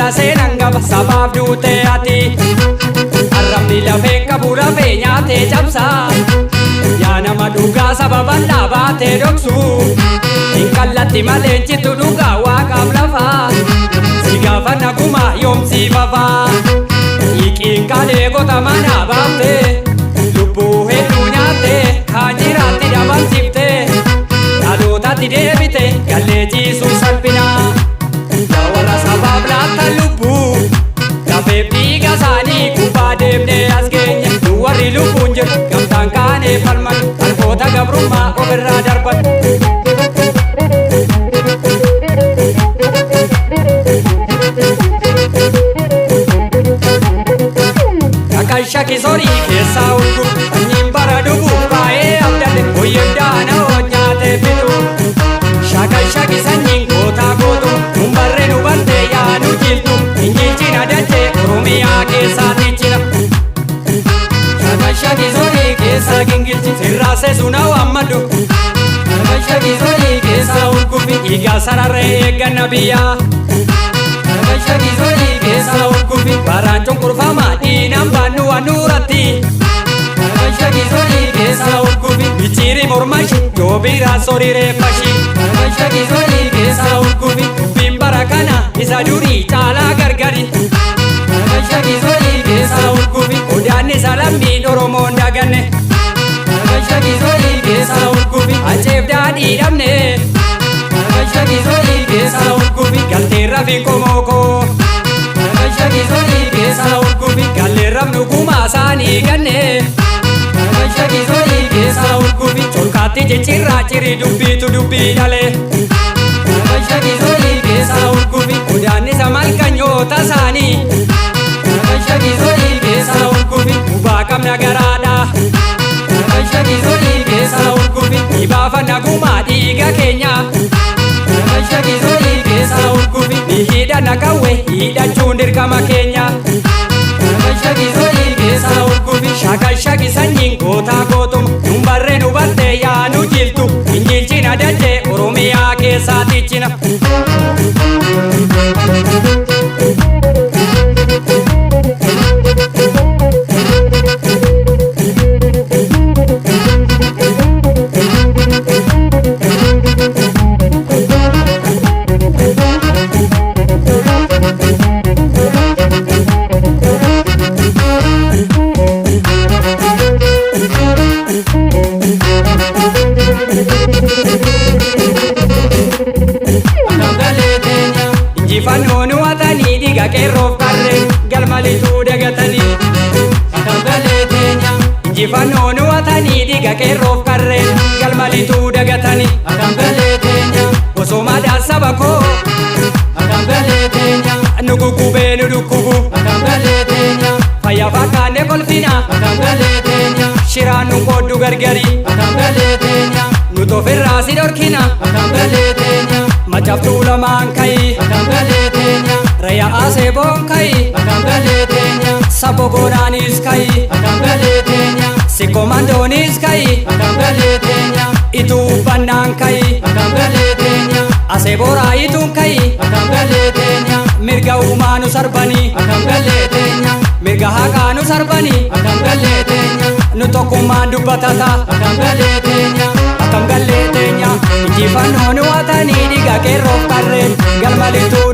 Intala seenan qaba sabaaf duutee ati. Arrabni lafeen qabu lafee nyaatee cabsaa. Yaa nama dhugaa saba bal'aa baatee dhoksu. Hin kallatti malee hin dhugaa waaqaaf lafaa. Si gaafa naguma yoomsii fafaa. Hiiqiin kalee gota manaa baaftee. Lubbuu hedduu nyaattee kaan jiraatti dhabamsiiftee. Dhalootatti deebite gallee ciisuu salphinaa. Yaa warra sabaaf laata lubbuu. Lafeef dhiiga isaanii gubbaa deemnee as geenye. Nu warri lubbuun jiru gamtaan kaanee falman. Harkoota gabrummaa ofirraa darban. Shakki sorii keessaa urgu sanyiin bara dhuguuf baay'ee abdate hoyyeen daana nyaatee fitu. Shaka shaki sanyiin gootaa gootu nun barree nu bartee yaa nu jiltu hin jilchina dachee Oromiyaa keessaa tichina. Shaka shaki sorii keessaa gingilchi sirraasee suna waammadhu. Shaka shaki sorii keessaa urgufi dhiigaa sararree eegganna biyyaa. Shaka shaki sorii keessaa urgufi baraan cunqurfamaa diinaan baannu waan nuuratti. Shaka shaki sorii keessaa urgufi micciiri mormashi joobiraa sorii reeffashi. Shaka shaki sorii keessaa urgufi dubbiin bara kana isa durii caalaa gargari. Shaka shaki sorii keessaa urgufi odaannisa lammiin Oromoon daganne. Shaka shaki sorii keessaa urgufi aceef daadhii dhabne. Shaka shaki sorii keessaa urgufi galteerra fi qomookoo. Shaka shaki sorii keessaa urgufi galleerra nugumaa isaanii ganne. Shaka shaki sorii keessaa urgufi colkaatti jechirraa cirii dubbiitu dubbii dhalee. Shaka shaki sorii keessaa urgufi odaannisa malkanyoota isaanii. Shaka shaki sorii keessaa urgufi gubaa qabna garaadha. Shaka shaki sorii keessaa urgufi dhibaafa nagumaa dhiiga keenya. Shaka shaki sorii keessaa urgufi ni hidhanna qawwee hidhachuun dirqama keenya. Shaka shaki sorii keessaa urgufi shaka shaki sanyiin gootaa gootuma nun barree nu bartee yaa nu jiltu hin jilchina dachee Oromiyaa keessaa tichina. Injifannoo nu hatanii dhiiga qeerroof qarree galmalituu dagatanii. Akkam galee teenya. Injifannoo nu hatanii dhiiga qeerroof qarree galmalituu dagatanii. Akkam galee teenya. Osoo madaan saba koo. Akkam galee teenya. Nu guggubee nu dhukkubu. Akkam galee teenya. Fayyaa fakkaanne kolfina. Akkam galee teenya. Shiraan nu qooddu gargari. Akkam galee teenya. Nu tofirraa si dhorkina. Akkam galee teenya. Macaaftuu lamaan kayi. Akkam galee teenya. Rayaa Aseeboon kayi. Akkam galee teenya. Sabo goonaanis kayi. Akkam galee teenya. Sikkomandoonis kayi. Akkam galee teenya. Ituu bannaan kayi. Akkam galee teenya. Aseebooraa ituun kayi. Akkam galee teenya. Mirga uumaa nu sarbanii. Akkam galee teenya. Mirga haqaa nu sarbanii. Akkam galee teenya. Nu tokkummaan dubbatata. Akkam galee teenya. Akkam galee teenya. Injifannoo nu hatanii dhiiga qeerroof qarreen galmalituu